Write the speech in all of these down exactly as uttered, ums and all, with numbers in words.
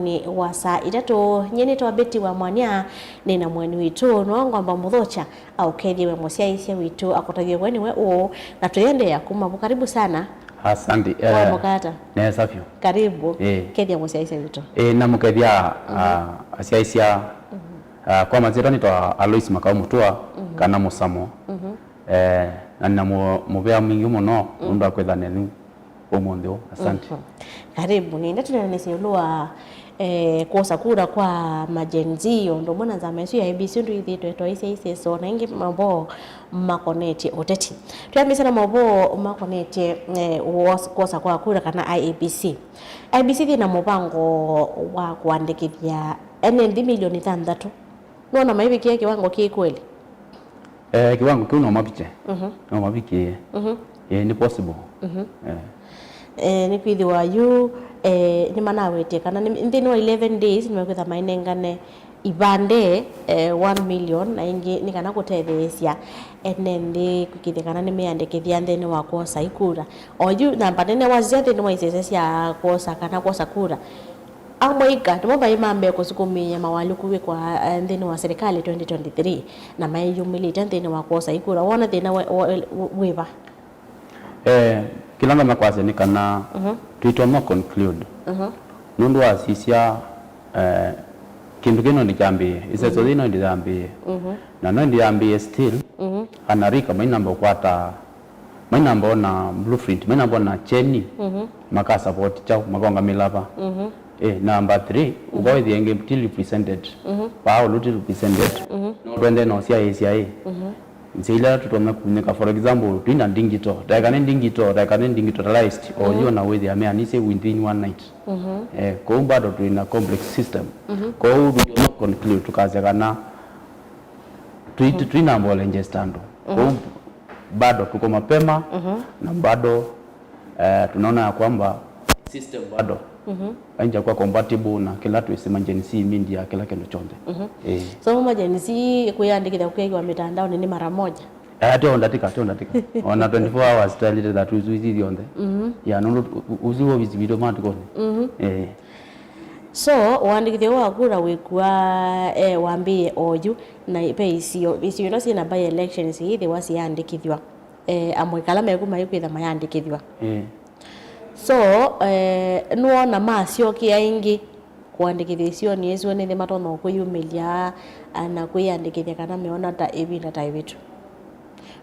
Nĩ wa saa itatũ, nyie nĩtawa Betty wa Mwania, nĩ na mũeni witũ, no ngwamba mũthokya aũkethye we mũsyaĩĩsya witũ, akũtavye we nĩwe ũũ, na tũyendeea kuma vu. Karibu sana. Asante. Eh, wamũka ata? Nesa vyũ. Karibu. Eh. Kethya mũsyaĩĩsya witũ. Eh, namũkethya, ah, asyaĩĩsya, ah, kwa masyĩtwa nĩtawa Alois Makau Mũtua, kana Mũsamo. Eh, na nĩ na mũ-, mũvea mwingĩ mũno nũndũ wa kwĩtha nenyu ũmũnthĩ ũũ. Asante. Mhm. Karibu. Nĩenda tũneenanĩsye ĩũlũ wa, eh, kwosa kura kwa ma Gen Z, o ũndũ ũmwe na nzama ĩsu ya I E B C ũndũ ĩthĩĩtwe ĩtoisya iseso na ĩngĩ maũvoo makonetye ũteti. Twĩambĩĩsya na maũvoo makonetye, eh, wos-, kwosa kwa kura kana I E B C. I E B C yĩ na mũvango wa kũandĩkĩthya ene nthĩ milioni thanthatũ. Nũona maivikĩe kĩwango kĩĩ kweli? Eh, kĩwango kĩu no mavikye. Mhm. No mavikĩe. Mhm. Eh, nĩ possible. Mhm. Eh. Eh, nĩkwĩthĩwa yu, eh, nĩmanawetye kana nĩ, nthĩnĩ wa eleven days nĩmekwĩtha mainengane ivandĩ, eh, one million, na ĩngĩ nĩ kana kũtetheesya ene nthĩ kwĩkĩthya kana nĩmeandĩkĩthya nthĩnĩ wa kwosa ikura. O yu namba nene wasisya nthĩnĩ wa isese sya kwosa kana kwosa kura. Amũika nĩmo vai ma mbee kũsukumĩĩa mawalũku wĩkwa, eh, nthĩnĩ wa serikali twenty twenty-three, na mayĩyumĩlĩte nthĩnĩ wa kwosa ikura. Wona thĩna we-, we-, wĩva? Eh, kĩla ngwenda kwasya nĩ kana, mhm, twĩtwa ma conclude. Mhm. Nũndũ wasisya, eh, kĩndũ kĩĩ no ĩndĩ kyambĩĩe, iseso, mhm, yĩĩ no ĩndĩ yambĩĩe. Mhm. Na no ĩndĩ yambĩĩe still, mhm, anarika mainamba ũkwata mainamba ona blueprint, mainamba ona kyeni, mhm, makasapoti kyaũ, makongamĩla va. Mhm. Eh, number three, mhm, ũka wĩthĩe ĩngĩ ti represented. Mhm. Vaa ũlũ ti represented. Mhm. No twende no syaĩsya ĩ. Mhm. Nzĩa ila tũtonya kũnĩka, for example, twĩna digital, taeka nĩ digital, taeka nĩ digitalized, o, mhm, yu ona wĩthĩa meanisye within one night. Mhm. Eh, kũu bado twĩna complex system. Mhm. Kũu tũtonya conclude tũkasya kana tũi-, mhm, tũinamba register andũ. Mhm. Kũu bado tuko mapema, mhm, na bado, eh, tunaona ya kwamba system bado, mhm, hainjakuwa compatible na kĩla twĩsema Gen Z media, kĩla kĩndũ kyonthe. Mhm. Eh. So, ma Gen Z kwĩyandĩkĩthya kũkĩiwa mĩtandaonĩ nĩ mara moja? Eh, tio ndatika, tio ndatika. Ona twenty-four hours tũtaĩlĩte that ũsu ithi thyonthe. Mhm. Ya, nũndũ u-, u-, ũsu ovisi witũ matukonĩ. Mhm. Eh. So, ũandĩkĩthyo wa kura wĩkua, eh, wambĩĩe oyu, na ve isio, isio ila syĩna by elections iithĩwa siyandĩkĩthw'a, eh, amũika ala meku maikwĩtha mayandĩkĩthw'a. Eh. So, eh, nũona masyokea ĩngĩ kũandĩkĩthya isionĩ isu, nĩthĩ matonya kwĩyumĩlya, ah, na kwĩyandĩkĩthya kana meona ta ĩvinda ta ĩvĩtu.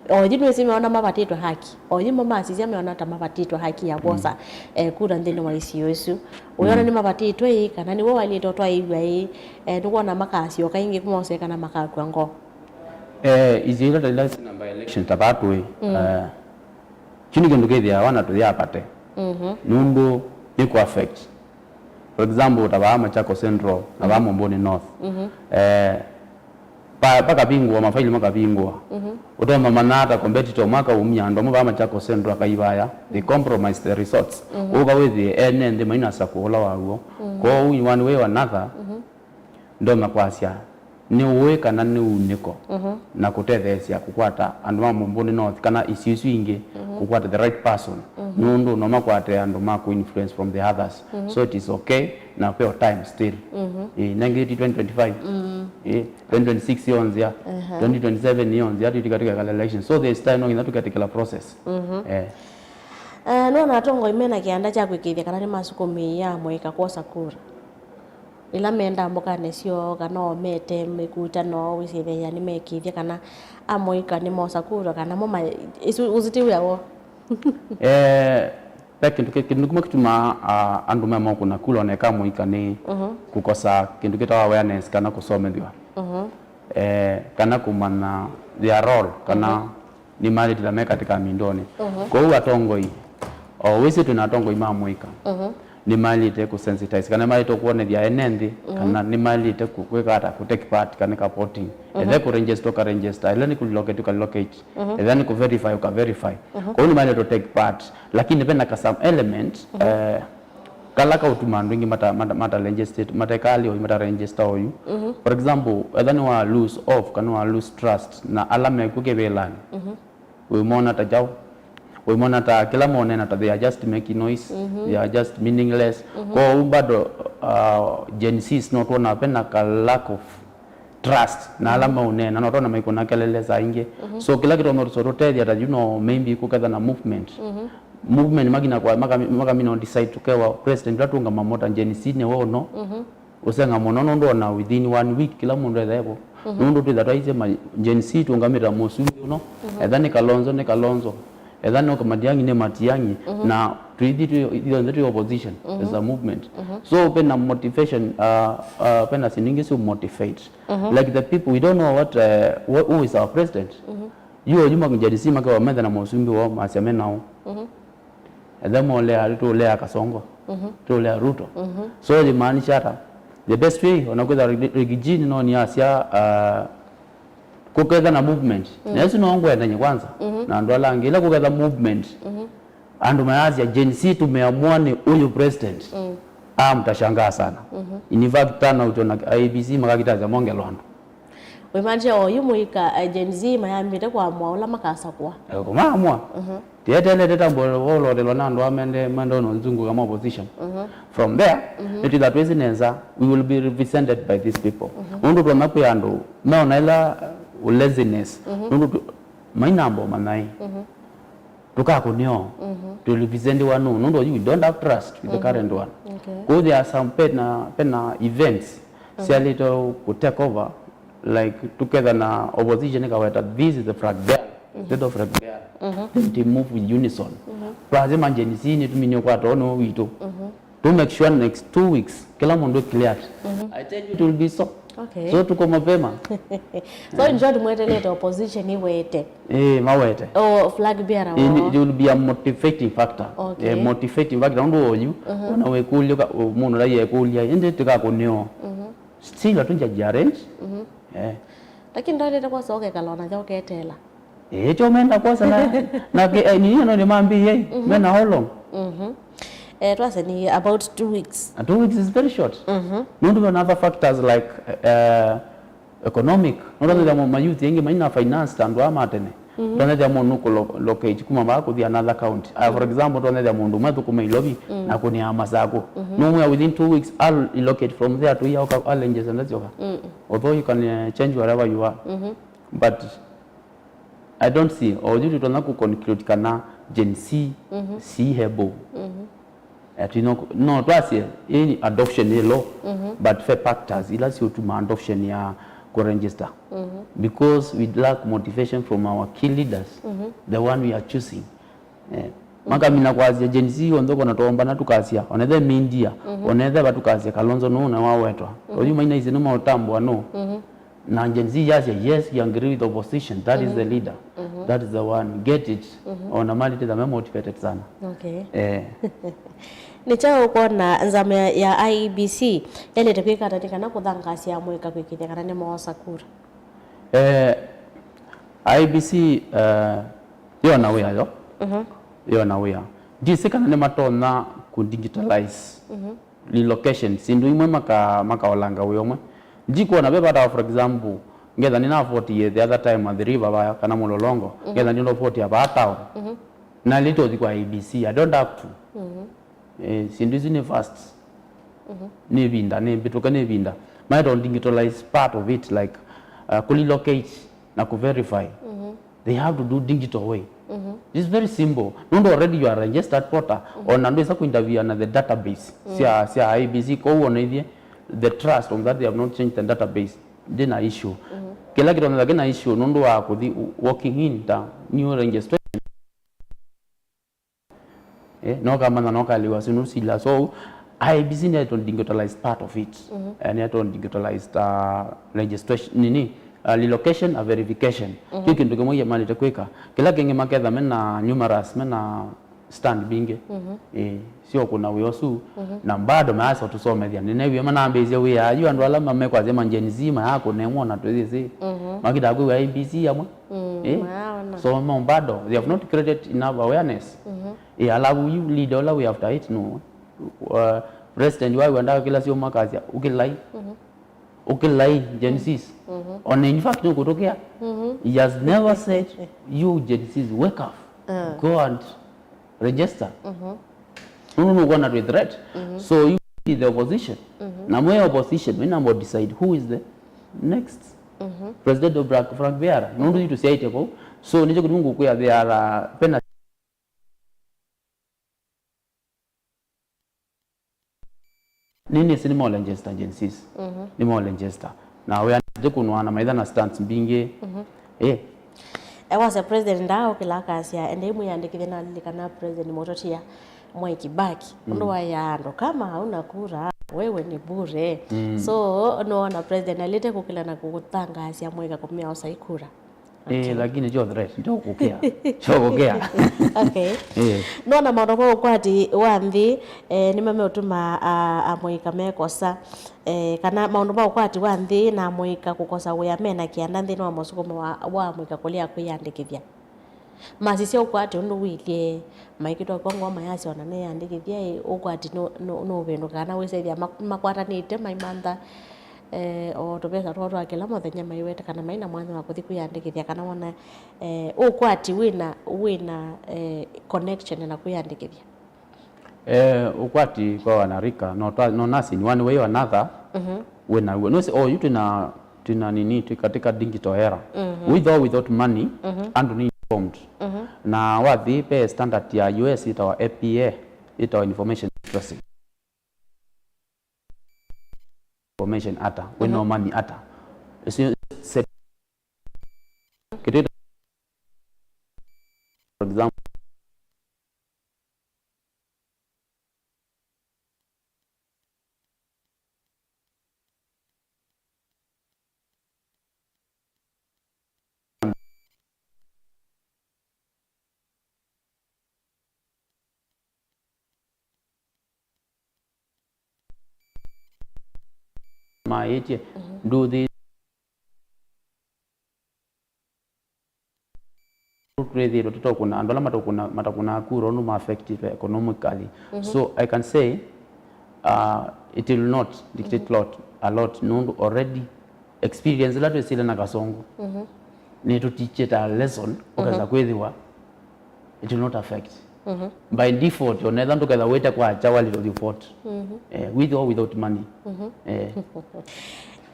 Oyu nĩwĩsĩ meona mavatĩtwe haki. Oyu mo masisya meona ta mavatĩtwe haki ya kwosa, mm, eh, kura nthĩnĩ wa isio isu. Ũyona, mm, nĩmavatĩtwe ĩ, kana nĩw'o wailĩte ũtwaĩĩw'a ĩ, eh, nĩw'ona makasyoka ĩngĩ mose kana makakw'a ngoo. Eh, isio ila ta ila syĩna by election ta vaa tũĩ, mm, eh, kyu nĩ kĩndũ kĩthĩawa na tũyapate. Mhm. Nũndũ nĩ kũ affect. For example, ta vaa Machakos Central, na vaa, mhm, Mumbuni North. Mhm. Eh, pa-, pakavingũa, mafaili makavingũa. Mhm. Ũtonya manya ata competitor mwaka umia andũ amwe vaa Machakos Central akaivaya, they compromise the results. Mhm. Ũka wĩthĩe ene nthĩ mainasakũa ũla waw'o. Mhm. Kwoou in one way or another, mhm, ndonya kwasya nĩ ũĩ kana nĩ unĩko, mhm, na kũtetheesya kũkwata andũ ma Mumbuni North kana isio isu ingĩ, mhm, kũkwata the right person, mhm, nũndũ no makwate andũ ma kũ influence from the others. Mhm. So it is okay, na kwĩo time still. Mhm. Ĩĩ, nengĩ ti twenty twenty-five. Mm. Ĩĩ, twenty twenty-six yo nzĩa, aha, twenty twenty-seven yo nzĩa, tũtikatikekala election. So there is time, no nginya tũketĩkĩla process. Mhm. Eh. Eh, nona atongoi mena kĩanda kya kwĩkĩĩthya kana nĩmasukumĩĩa amũika kwosa kura. Ĩla me ndambũkanĩ syoo, kana o mete mĩkutano, wĩsĩthĩa nĩmekĩĩthya kana amũika nĩmosa kura, kana mo ma-, ĩsu ũsĩ ti wĩa woo. Eh, ve kĩndũ kĩ-, kĩndũ kĩmwe kĩtumaa, ah, andũ memokũna kula oneka amũika nĩ, mhm, kũkosa kĩndũ kĩtawa awareness kana kũsomethw'a. Mhm. Eh, kana kũmanya their role, kana, mhm, nĩmaĩlĩte ta me katĩ ka mindonĩ. Mhm. Kwoou atongoi, o wĩsĩ twĩ na atongoi ma mũika, mhm, nĩmaĩlĩte kũsensitize, kana nĩmaĩlĩte kwonethya ene nthĩ, mhm, kana nĩmaĩlĩte kũ-, kwĩka ata, kũ take part, kana ka voting. Mhm. Ethĩwa kũ register, ũka register. Ethĩwa nĩ kũ relocate, ũka relocate. Mhm. Ethĩwa nĩ kũ verify, ũka verify. Mhm. Kwoou nĩmaĩlĩte take part. Lakini vena ka some element, mhm, eh, kala kaũtuma andũ aingĩ mata, mata, mata register, mateka alio, mata register oyu. Mhm. For example, ethĩwa nĩwa lose hope, kana wa lose trust na ala mekw'o kĩvĩlanĩ. Mhm. Wĩmona ta kyaũ? Ũimona ta kĩla monena ta they are just making noise, they are just meaningless. Kwoou bado, uh, Gen Zs no tuona ve na ka lack of trust na ala maũneena, no tona maikũna kelele saa ingĩ. So kĩla kĩtonya tũtethya ta, you know, maybe kũketha na movement. Movement makina kwa maka- makamina decide to kewa president ũla tũngama mota Gen Z nĩwe ũno. Ũsenga mũno nũndũ ona within one week kĩla mũndũ etha evo. Nũndũ twĩtha twaisye ma Gen Z tũngamĩta mũsumbĩ ũno. Etha nĩ Kalonzo, nĩ Kalonzo. Etha no Matiang'i, nĩ Matiang'i. Na tũithi twĩ- ithyonthe twĩ opposition as a movement. So pena motivation, uh, uh, pena syĩndũ ingĩ syo motivate. Like the people, we don't know what, uh, who is our president. Yu oyu ma Gen Z makewa metha na mũsumbĩ woo masya me nao. Etha molea, tũlea Kasongo, tũlea Ruto. So yĩmaanisha ata? The best way, ona kwĩtha Riggy Jean no nĩasya, uh, kũketha na movement. Na ĩsu no ngwendany'e kwanza na andũ ala angĩ. Ĩla kũketha movement, andũ mayasya Gen Z tumeamua nĩ ũyũ president. Ah, mtashangaa sana. In fact, turnout ona I E B C makakitasya mongelwa andũ. Wĩmaanisha oyu mũika, eh, Gen Z mayambĩte kũamũa ũla makasakũa. Eh, kũmaamũa. Tietelete tambo wolotelwa na andũ amende mendo no nzungu kama opposition. From there, nĩtwĩtha twĩsĩ nesa, we will be represented by these people. Nũndũ twona kwĩ andũ meona ĩla, uh, laziness. Nũndũ tu- mainambo manaĩ. Tũkakũnĩo. Tũlivisendiwa nũ? Nũndũ you don't have trust with the current one. Okay. Kũu there are some pena, pena events syalĩte kũ take over, like, tũketha na opposition ĩkaweta, this is the flag bearer, state of flag bearer. Then they move with unison. Twasema Gen Z nĩtũminie kwa too nũũ witũ. To make sure next two weeks kĩla mũndũ cleared. I tell you it will be so. Okay. So tuko mapema. So in short, mwetelete opposition iwete. Eh, mawete. Oh, flag bearer. It will be a motivating factor. Okay. Eh, motivating factor nũndũ oyu ona wĩkũlya mũndũ la yekũlya ĩndĩ tĩkakũnĩo. Still atũnja arrange. Eh. Lakini ndwendete kwa soke kalona jo ketela. Eh, cho menda kwosa na na ke- eh, nini no nĩmambĩie mena how long? Eh, twaseni about two weeks. Uh, two weeks is very short. Nũndũ ve na other factors like, uh, economic. Nũndũ nĩthĩa mo- mayouth aingĩ maina finance ta andũ aa ma tene. Nũndũ nĩthĩa mũndũ kũ lo- locate kuma vaa kũthi another county. Uh, for example, nũndũ nĩthĩa mũndũ ũmwe thũkũma Ilovi na kũnĩa Masakũ. Nũmwĩa within two weeks, I'll relocate from there to here, oka, I'll enjoy and that's okay. Although you can, uh, change wherever you are. But I don't see, oyu tũtonya kũ conclude kana Gen Z si able. Eh, twino, no twasye ĩĩ adoption ĩ low, but ve factors ila siũtuma adoption ya kũ register. Because we lack motivation from our key leaders, the one we are choosing. Eh, makamina kwasya Gen Z onthe kona twombana tukasya, onethe media, onethe va tukasya Kalonzo nũũ na wawetwa. Oyu maina isi nĩ maũtambũa nũũ. Na Gen Z yasya, yes, we agree with opposition. That is the leader. That is the one. Get it. Ona malitĩtha me motivated sana. Okay. Eh. Nĩ kyaũ ũkwona nzama ya, ya I E B C yaĩlĩte kwĩka ata nĩ kana kũthangaasya amũika kwĩkĩthya kana nĩmoosa kura? Eh, I E B C, eh, yona wĩa yo. Yona wĩa. Ndisĩ kana nĩmatonya kũ digitalize relocation, syĩndũ imwe maka- makaolanga wĩa ũmwe. Ndikwona ve vata, for example, ngetha nĩna vote ye the other time Athi River vaya kana Mũlolongo, ngetha nĩna vote ya vaa town. Na litothi kwa I E B C, I don't have to. Eh, syĩndũ isu nĩ fast. Nĩ ĩvinda, nĩ mbĩtũke nĩ ĩvinda. Maĩtwa digitalize part of it, like, uh, kũ relocate na kũ verify. They have to do digital way. It's very simple. Nũndũ already you are registered voter, ona ndwĩsa kũ interfere na the database sya, sya I E B C, kwoou ona ithyĩ the trust on that they have not changed the database. Ndina issue. Kĩla kĩtonyetha kĩna issue nũndũ wa kũthi walking in ta new registration. Eh, no kamanya no kaliwa sinu sila. So, I E B C nĩ to digitalize part of it. Eh, nĩ to digitalize, uh, registration, nini, uh, relocation, uh, verification. Kĩu kĩndũ kĩmwe yamalĩte kwĩka. Kĩla kĩngĩ maketha mena numerous, mena stand mbingĩ. Eh, sio kuna wĩa ũsu. Na bado mayasa tũsomethya. Nĩnewie manambĩĩsya wĩa. Yu andũ ala mamekwasya ma Gen Z mayakũnemwa na twĩsĩ. Makita kwĩw'a I E B C amwe. Eh, mayaona. So no bado they have not created enough awareness. Eh, alafu yu leader ũla wĩ after it no. Uh, president wa wenda kĩla sio makasya ũkĩlai. Ũkĩlai Gen Zs. Ona in fact nĩkũtũkĩa. He has never said, you Gen Zs, wake up. Go and register. Nũndũ nũkwona twĩ threat. So you be the opposition. Na mwe opposition, mwe namba decide who is the next president of Frank, Frank Viara. Nũndũ yu tũsyaĩte vau. So nĩkyo kĩtumi ngũkwĩa Viara pena Nĩnĩsĩ nĩmaũregister Gen Zs. Nĩmaũregister. Na wĩa nĩkũnwa na maitha na stunts mbingĩ. Eh. E, wasya president ndaaũkĩla akasya, "Endei mwĩyandĩkĩthye." Nalilikana president mũtũtia Mwai Kibaki. Ũndũ waĩa andũ, "Kama hauna kura, wewe ni bure." So, nĩwona president alĩte kũkĩla na kũtangaasya mwĩka kũmĩaũsa ikura. Ĩĩ, lakini sio threat, sio kũkĩa. Sio kũkĩa. Okay. Ĩĩ. Nona maũndũ ma ũkwati wa nthĩ, eh, nĩmo meũtuma a-, amũika mekosa, eh, kana maũndũ ma ũkwati wa nthĩ na amũika kũkosa wĩa mena kĩanda nthĩnĩ wa mũsukumo wa, wa amũika kũlea kwĩyandĩkĩthya. Masisya ũkwati ũndũ wĩlye, maikĩtwa kwa ngoo mayasya ona nĩyandĩkĩthya ĩ, ũkwati nũ-, nũ-, nũvĩndũka kana wĩsethĩa mak-, makwatanĩte maimantha, eh, o tũvesa twoo twa kĩla mũthenya maiweta kana maina mwanya wa kũthi kwĩyandĩkĩthya kana wona, eh, ũkwati wĩna, wĩna, eh, connection na kwĩyandĩkĩthya. Eh, ũkwati kwa wanarika, no twa-, no nursing, one way or another, wĩna w'o. Nũsĩ, oh, yu twĩna, twĩna nini, twĩ katika digital era. With or without money, andũ nĩ informed. Na wathi pe standard ya U S ĩtawa A P A, ĩtawa Information Literacy. Information ata, wĩna ũmanyi ata. Ũsu set-, kĩtwĩta, for example, maĩtye nduthi twĩthĩĩtwe tũtakũna, andũ ala matakũna, matakũnaa kura nũma affected economically. So I can say, uh, it will not dictate lot, a lot, nũndũ already experience ĩla twĩsĩle na Kasongo nĩtũtichĩte a lesson, ũkesa kwĩthĩwa it will not affect. By default, onetha ndũketha wĩte kwa kyaũ a little default. Eh, with or without money. Eh.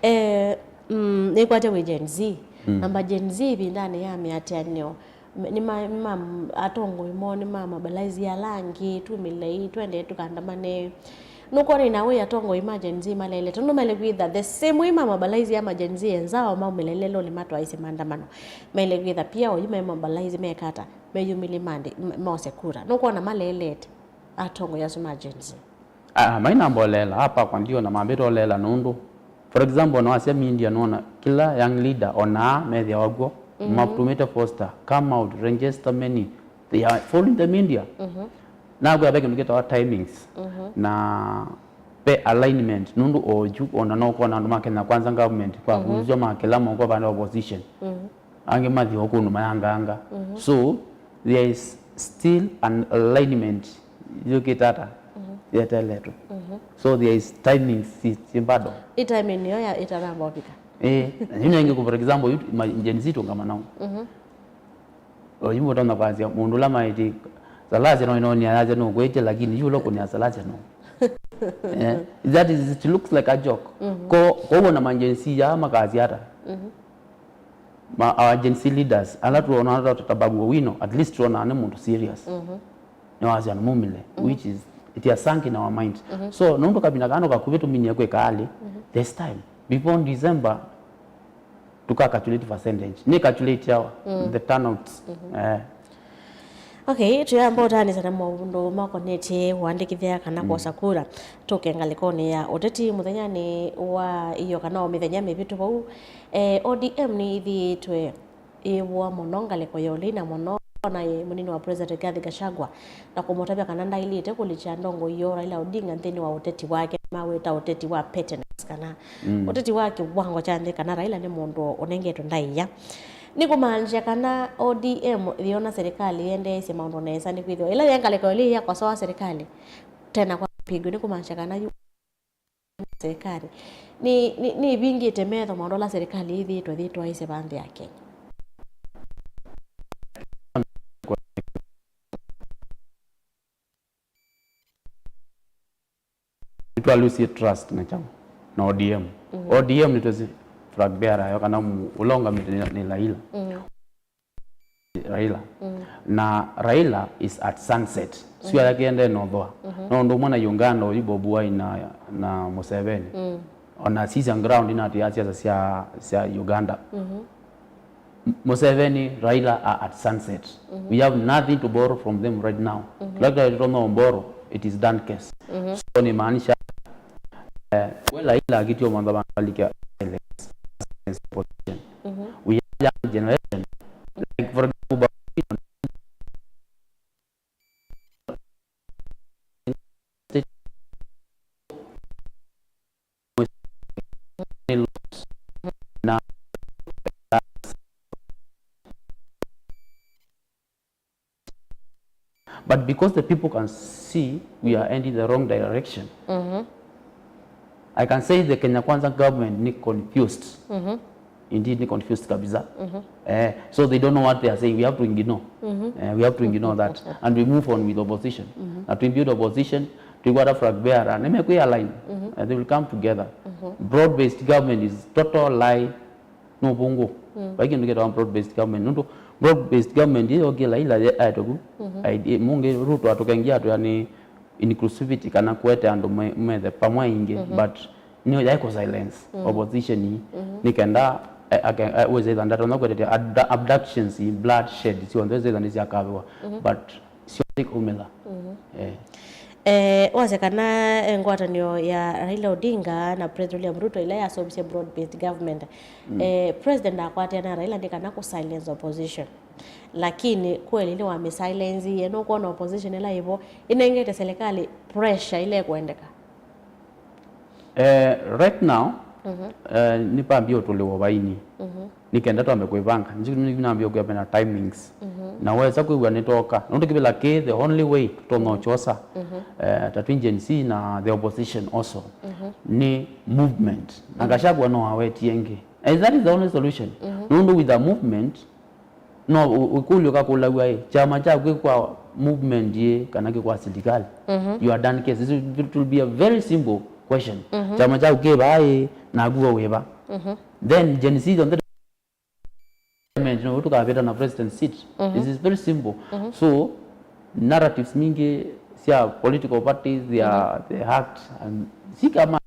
Eh, mm, nĩkwatya wĩ Gen Z. Namba Gen Z ĩvindanĩ ya mĩatĩanĩo, m-, nĩma, nĩma, atongoi moo nĩmamobilize ala angĩ, tumĩlei, twende tũkandamane. Nũkwona ina wĩ atongoi ma Gen Z malele, tondũ maile kwĩtha the same way mamobilize ama Gen Z enzao maumĩle lelũnĩ matwaisye maandamano. Maile kwĩtha pia oyu memobilize mekata, meyumĩlye mande, m-, mose kura. Nũkwona malelete atongoi asu ma Gen Z. Ah, maina mbolela, hapa kwa ndio na mambĩte olela nũndũ. For example, na wasya media nona kila young leader ona methia waguo, matumĩte poster, "Come out, register many." They are following the media. Nakwĩa ve kĩndũ kĩtawa timings. Na ve alignment, nũndũ oyu ona no kona andũ ma Kenya Kwanza government kwa kuzwa ma kila moko vanda opposition. Angĩ mathi o kũndũ mayanganga. So there is still an alignment yũkĩte ata yeteletwe. So there is timing si, si bado. Ĩ timing nĩyo ya ĩtanamba ũvika. Eh, na yu nengĩ, for example, yu ma Gen Z tũngama nao. Oyu mũtonya kwasya mũndũ ũla maĩtĩ salasya no ĩnonia yasya nũkwĩtye, lakini yu ũla kũnia salasya no. Eh, that is, it looks like a joke. Ko, ko wona ma Gen Z ya makasya ata? Ma, our Gen Z leaders, ala tuona ata tũtabagua wino, at least tuona nĩ mũndũ serious. Nĩwasya nĩ mumile, which is, it has sunk in our mind. So, nũndũ kavinda kano kakuvĩ tũminie kwĩka alĩ, there's time. Before December, tũka calculate percentage. Nĩ calculate yawa, the turnouts. Eh. Okay, tuyamba ũtaanĩsya na maũndũ makonetye ũandĩkĩthya kana kwosa kura. Tũke ngalĩkonĩ ya ũteti mũthenyanĩ wa iyo kana o mĩthenya mĩvĩtu vau, eh, O D M nĩyĩthĩĩtwe ĩvũa mũno ngalĩko ya ũlei na mũno naĩ mũnini wa President Rigathi Gachagua na kũmũtavya kana ndaĩlĩte kũlikya ndongoi yoo Raila Odinga nthĩnĩ wa ũteti wake, mawĩta ũteti wa pettiness kana ũteti wa kĩwango kya nthĩ, kana Raila nĩ mũndũ ũnengetwe ndaĩa. Nĩ kũmaanisya kana O D M yĩona serikali yendeesye maũndũ nesa, nĩkwĩthĩwa ĩla yaĩ ngalĩko ĩlĩ yakosoa serikali tena kwa mpigo, nĩ kũmaanisya kana yu serikali nĩ, nĩ, nĩvingĩte metho maũndũ ala serikali yĩthĩĩtwe yĩtwaĩsye va nthĩ ya Kenya. Nĩtwa lose trust na kyaũ? Na O D M. O D M nĩtwĩsĩ flag bearer yo kana mu-, ũla ũngamĩte nĩ, nĩ Raila. Raila. Na Raila is at sunset. Sua yake ĩendee na ũthũa. No ũndũ ũmwe na Uganda, ũyu Bobi Wine na, na Museveni. Ona sisya ground inatĩa siasa sya, sya Uganda. Museveni, Raila are at sunset. We have nothing to borrow from them right now. Kĩla kĩla tũtonya borrow, it is done case. So nĩmaanisha, eh, we Raila akĩtio mantha vandu alike silence, silence opposition. We have young generation. Like, for example, But because the people can see we are heading the wrong direction, I can say the Kenya Kwanza government ni confused. Indeed, ni confused kabisa. Eh, so they don't know what they are saying. We have to ignore. Eh, we have to ignore that. And we move on with opposition. Na we build opposition, we got a flag bearer. Nĩmekwĩ align. And they will come together. Broad-based government is total lie. No bungu. Vai kĩndũ kĩtawa broad-based government. Nũndũ broad-based government ĩyo kĩla ila ye-, aetwe vu. Ai-, mũngĩ Ruto atũkengia atwĩa ni inclusivity kana kũete andũ me-, methe pamwe aingĩ, but nĩyo yaĩ kũ silence opposition ii, nĩ kenda, eh, ake-, eh, wĩsĩtha ndatonya kwetetea abdu-, abductions, bloodshed, syonthe wĩsĩtha nĩsyakavĩwa, but syonthe ikaumĩla. Eh. Eh, wasya kana, eh, ngwatanĩo ya Raila Odinga na President William Ruto ila yaseũvisye broad-based government, eh, President akwateana na Raila nĩ kana kũ silence opposition. Lakini kweli nĩwamĩ silence, nũkwona opposition ĩla ĩvo ĩnengete serikali pressure ĩla ĩkwendeka? Eh, right now, eh, nĩpambie ũtũlĩwa vaini. Nĩ kenda twambe kwĩvanga. Nĩkyo nambie kwĩa vena timings. Na wesa kwĩw'a nĩtwoka. Nũndũ kĩvĩla kĩ, the only way tũtonya ũkyosa, eh, ta twĩ Gen Z na the opposition also, nĩ movement. Na Gachagua no awetie ĩngĩ. And that is the only solution. Nũndũ with a movement, no ũ-, ũkũlyo kakũlaw'a ĩ, kyama kyaku kĩkwa movement ĩ, kana kĩkwa silikalĩ, you are done case. It will, it will be a very simple question. Kyama kyaku kĩ vaa ĩ, naku we wĩ va? Then Gen Z on the parliament, no tũkavĩta na president seat. This is very simple. So narratives mingi sya political parties, they are, they act and si kama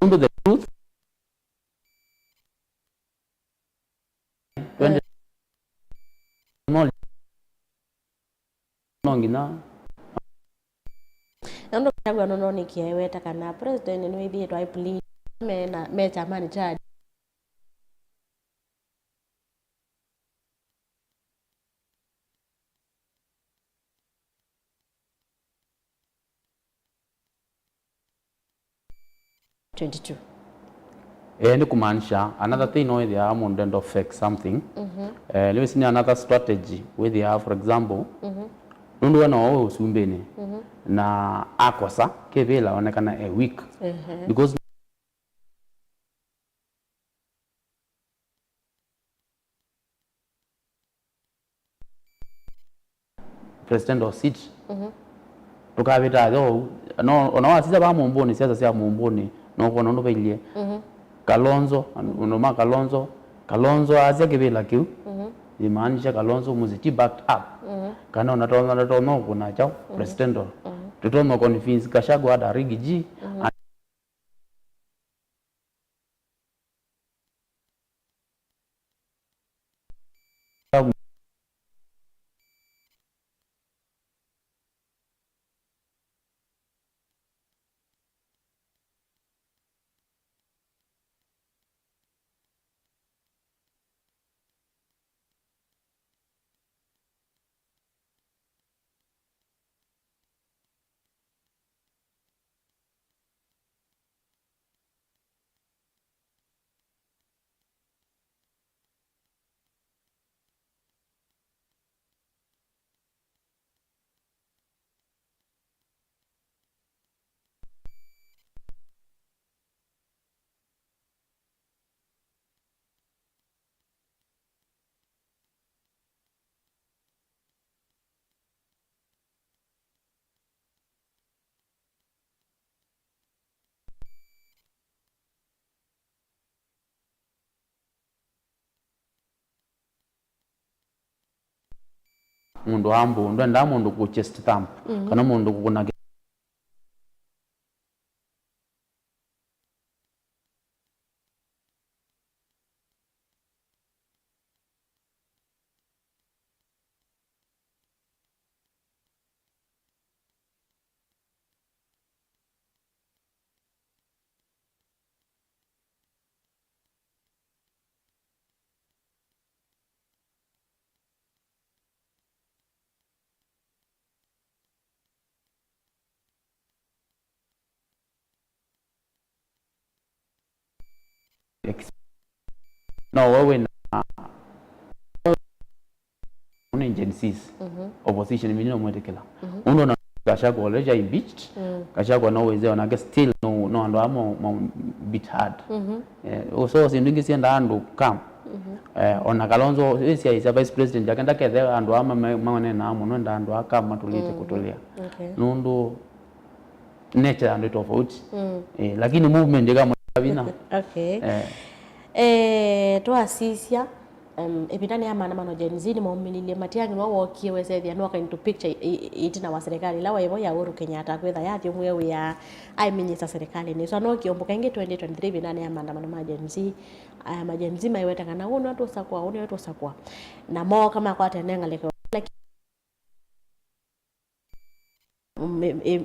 Nũndũ the truth, twende, no nginya. Na nũndũ Gachagua nũnonikie aiweta kana president nĩwĩthĩĩtwe ai plead me na, me kyamanĩ kya twenty-two. Eh, nĩ kumaanisha, another thing no wĩthĩaa mũndũ enda fake something. Eh, nĩwĩsĩ nĩ another strategy wĩthĩaa, for example, nũndũ we no wĩ ũsumbĩnĩ, na akosa kĩvĩla onekana e weak. Because presidential seat. Ndũkavĩta yo ũu. No, ona wasisya vaa mũmbũnĩ, siasa sya mũmbũnĩ, no ũkwona ũndũ vailyĩ. Kalonzo, andũ ma Kalonzo, Kalonzo asya kĩvĩla kĩu, imaanisha Kalonzo mũsĩ ti backed up. Kana ona tonya, tonya ũkũna kyaũ, presidential. Tũtonya convince Gachagua ata Riggy G, mũndũ ambũ, ndwendaa mũndũ kũ chest thump, kana mũndũ kũkũna kĩ- Ex- no we wĩna nĩ Gen Zs. Opposition mini no mwĩtĩkĩla. Ũndũ ona Gachagua already impeached. Gachagua no wĩze onake still no, no andũ amo, mo beat hard. Eh, so syĩndũ ingĩ siendaa andũ calm. Eh, ona Kalonzo ĩsyaĩsya vice president yake ndakethe andũ ama manenaa mũno, enda andũ aka matũlĩte kũtũlĩa. Okay. Nũndũ nature ya andũ tofauti. Eh, lakini movement ĩkamwĩka vinya. Okay. Eh. Eh, twasisya, em, ĩvindanĩ ya maandamano Gen Z nĩmaumĩlilye Matiang'i nĩwe wookie wesethĩa nĩwoka into picture i- i- ĩtina wa serikali ĩla waivo ya Uhuru Kenyatta kwĩtha yathyũmũe wĩa aĩ minista serikalini ĩsu. Anookie ũmbũka ĩngĩ twenty twenty-three ĩvindanĩ ya maandamano ma Gen Z. Aya ma Gen Z maiweta kana ũũ nĩwe tũsakũa, ũũ nĩwe tũsakũa. Na mooka makwata ene ngalĩko ĩla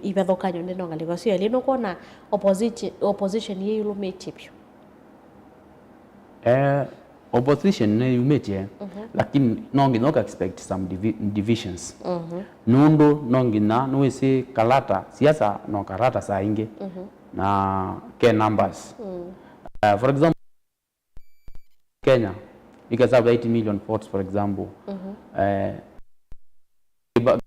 ivathũkany'o nthĩnĩ wa ngalĩko ĩsu yelĩ. Nũkwona opposition, opposition yĩyũlũmĩtye vyũ? Eh, opposition nĩyumĩtye, lakini no nginya ũka expect some divi- divisions. Nũndũ no nginya nĩwĩsĩ kalata, siasa no karata saa ingĩ na ke numbers. Eh, for example, Kenya ĩkesa eight million votes, for example. Eh, iba-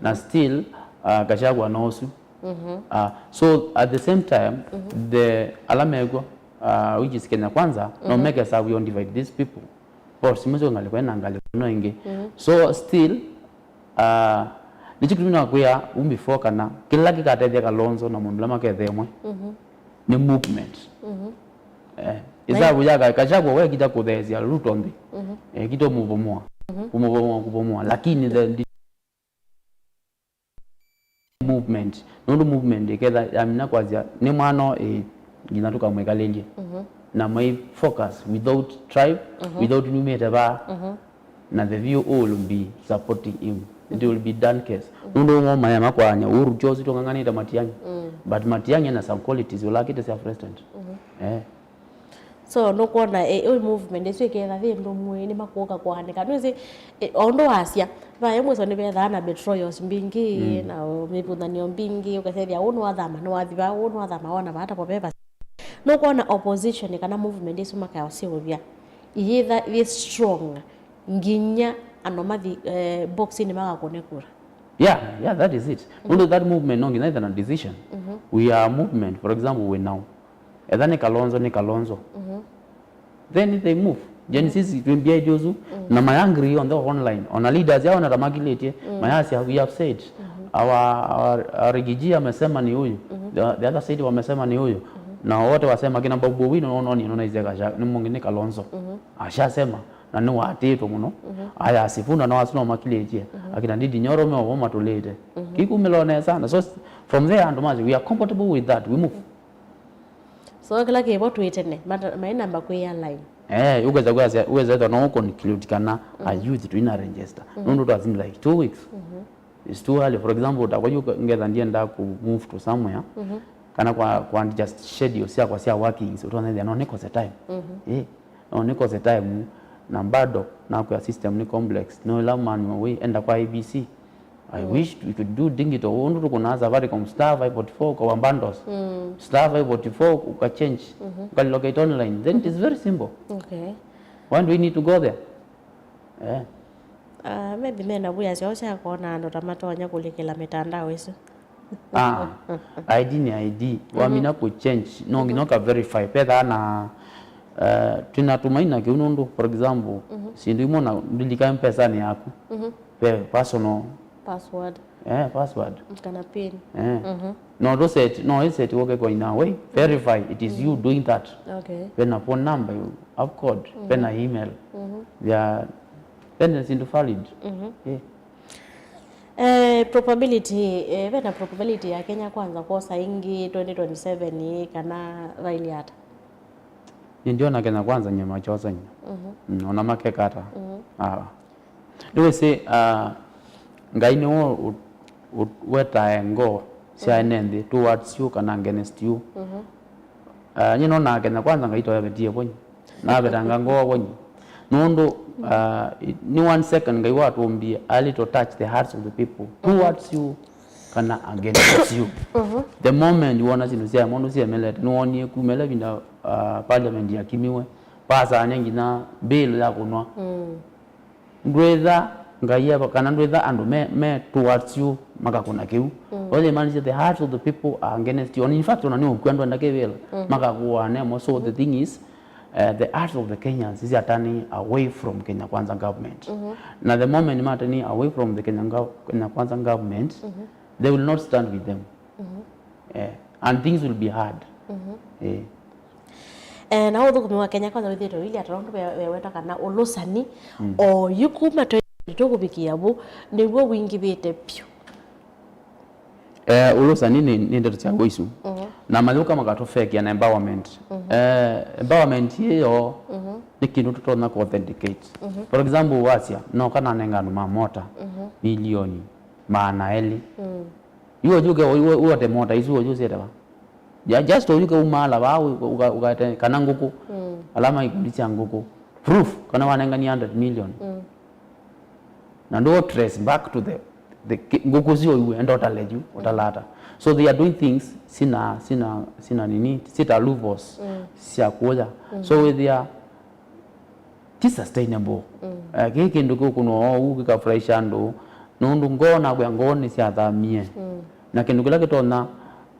na still, uh, Gachagua no ũsu. Uh, so at the same time, the ala mekw'o, uh, which is Kenya Kwanza, no meke savu yo divide these people. Votes imwe syo ngalĩko ĩna ngalĩko ĩno ĩngĩ. So still, uh, nĩkyo kĩtumi nakwĩa u before kana kĩla kĩkatethya Kalonzo na mũndũ ũla makethe ĩmwe nĩ movement. Eh, isavu ya Ga- Gachagua wekita kũtheesya Ruto nthĩ. Eh, kito mũvomoa. Kũmũvomoa, kũvomoa. Lakini the movement, nũndũ movement ĩketha yamina kwasya nĩ mwana ĩ nginya tũkamwĩkalĩlye na mai focus without tribe, without numĩte vaa, na the view will be supporting him, it will be done case. Nũndũ ũmwe maya makwaanya Uhuru Josi tũng'ang'anĩte Matiang'i, but Matiang'i ena some qualities ũlakĩte sya president. Eh. So nũkwona, eh, ĩ movement ĩsu ĩketha yĩ ndũmũ, nĩmakũka kũanĩka. Nĩwĩsĩ, eh, o ũndũ wasya, vaya mwĩso nĩvethaa na betrayals mbingĩ, na mĩvũthanĩo mbingĩ, ũkasethĩa ũũ nĩwathama, nĩwathi vaa, ũũ nĩwathama, wona vaa tavo ve vasa. Nũkwona opposition kana movement ĩsu makaũseũvya iyĩtha yĩ strong nginya andũ mathi, eh, boxinĩ makakũne kura? Yeah, yeah, that is it. Nũndũ that movement no nginya ĩthe na decision. We are a movement, for example, we now. Etha nĩ Kalonzo, nĩ Kalonzo. Then they move. Gen Z twĩ behind ũsu, na mayangry onthe online. Ona leaders yao natamakilĩtye, mayasya, "We have said, our, our, our Rigiji amesema ni huyu, the, the other side wamesema ni huyu." Na wote wasema kina Babu Owino, no, no, ni, no, na izeka sha, ni mungi ni Kalonzo. Ashasema, na nĩwatĩtwe mũno. Aya, Sifuna no asu no makilĩtye. Akina Ndindi Nyoro me ovo matũlĩte. Kikumĩlwa nesa. Na so, from there, andũ masya, "We are comfortable with that. We move." So kĩla kĩvo twĩ tene, mata- mainamba kwĩ align. Eh, ũkesa kwasya, ũkesa ĩtha no conclude kana a youth twina register. Nũndũ it has been like two weeks. It's too early. For example, takwa yu ngetha ndienda ku move to somewhere. Kana kwa, kwa just schedule syakwa sya workings, ũtonethia no nikose time. Eh, no nikose time, na bado nakwĩa system ni complex. No ila manual way, enda kwa A B C. I wish we could do digital. Ũndũ tũkũnaa Safaricom, star five forty-four kwa bundles. Star five forty-four uka change. Uka locate online. Then it is very simple. Okay. Why do we need to go there? Eh. Ah, maybe mena via syao sya kwona andũ ta matonya kũlikĩla mitandao ĩsu. Ah, I D nĩ I D. Wamina ku change, no nginya uka verify. Petha na, eh, twina tumaina kiu nũndũ, for example, syĩndũ imwe na ndilika M-Pesa-nĩ yaku. Ve personal password. Eh, password. Kana pin. Eh. No to set, no, it's set work in a way. Verify it is you doing that. Okay. Pena phone number you have code, pena email. Yeah. Pena sindu valid. Eh. Eh, probability, eh, vena probability ya Kenya Kwanza kwosa ingi twenty twenty-seven kana vaili ata? Nĩ ndiona Kenya Kwanza nyie makyosany'a. Mm, ona makeka ata. Ah. Nĩwĩsĩ, ah, Ngai nĩwe ũ- ũ- wetae ngoo sya ene nthĩ towards you kana against you. Ah, nyie nonaa Kenya Kwanza Ngai toyavetie vonyi. Navetanga ngoo vonyi. Nũndũ, ah, i- nĩ one second Ngai watũmbie a little touch the hearts of the people towards you kana against you. The moment wona syĩndũ sya mũndũ syemelete, nĩwonie kuma ĩla ĩvinda, ah, parliament yakimiwe, pasaane nginya bill ya kũnwa. Ndwĩtha Ngai eva, kana ndwĩtha andũ me, me towards you makakũna kĩu. Ũyĩmaanisya the hearts of the people are against you. And in fact, ona nĩ ũkw'a ndwenda kĩvĩla, makakũaa nemo. So the thing is, uh, the hearts of the Kenyans is turning away from Kenya Kwanza government. Na the moment ma turning away from the Kenya, gov- Kenya Kwanza government, they will not stand with them. Eh, and things will be hard. Eh. Eh, na ũthũkũmi wa Kenya Kwanza wĩthĩĩtwe ũilyĩ ata, nũndũ we- weweta kana ũlũsani oyu kuma twenty twenty-two kũvikĩa vu nĩw'o wingĩvĩte vyũ. Eh, ũlũsani nĩ, nĩ ndeto sya wĩsu. Na mayũka makatũfekia na empowerment. Eh, empowerment ĩyo nĩ kĩndũ tũtonya ku authenticate. For example, wasya, no kana nenga andũ ma mota milioni maana elĩ. Yu ũyũke, yu ũte mota isu ũyũ syĩte va? Ya, just ũyũke umaala vaa, ũ- ũka- ũkate kana ngũkũ. Ala ma ikundi sya ngũkũ. Proof kana wanenganie hundred million. Na ndũ trace back to the, the ki- ngũkũ syo iwe, enda ũtale yu, ũtalata. So they are doing things sina, sina, sina nini, sita loopholes sya kuya. So wĩthĩa ti sustainable. Eh, kĩĩ kĩndũ kĩũkũnwa ũu kĩkafurahisha andũ, nũndũ ngoo nakwĩa ngoo nĩsyathamie. Na kĩndũ kĩla kĩtonya